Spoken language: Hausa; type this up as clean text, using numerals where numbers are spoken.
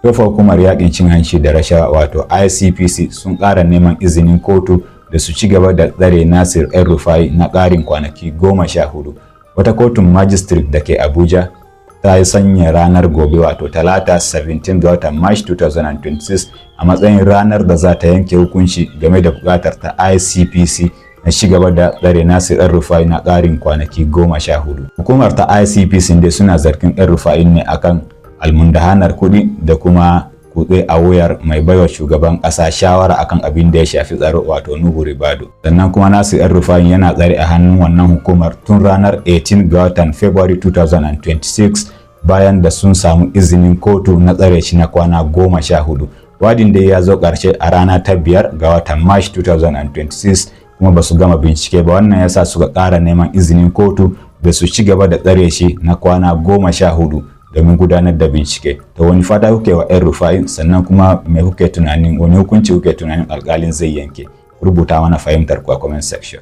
Tofa hukumar yakin cin hanci da rashawa, wato ICPC, sun ƙara neman izinin kotu da su ci gaba da tsare Nasir El Rufai na ƙarin kwanaki 14. Wata kotun magistrate da ke Abuja ta yi sanya ranar gobe, wato Talata, 17 ga watan March 2026, a matsayin ranar da za ta yanke hukunci game da buƙatar ta ICPC na ci gaba da tsare Nasir El Rufai na ƙarin kwanaki 14. Hukumar ta ICPC dai suna zargin El Rufai ne akan almundahanar kuɗi da kuma kutse a wuyar mai baiwa shugaban ƙasa shawara akan abin da ya shafi tsaro, wato Nuhu Ribadu. Sannan kuma Nasir El Rufai yana tsare a hannun wannan hukumar tun ranar 18 ga watan February 2026, bayan da sun samu izinin kotu na tsare shi na kwana 14. Wa'adin dai ya zo ƙarshe a rana ta 5 ga watan March 2026, kuma ba su gama bincike ba. Wannan yasa suka ƙara neman izinin kotu da su ci gaba da tsare shi na kwana 14 domin gudanar da bincike. To, wani fata kuke wa El Rufai? Sannan kuma me kuke tunanin, wani hukunci kuke tunanin alƙalin zai yanke? Rubuta mana fahimtar ku a comment section.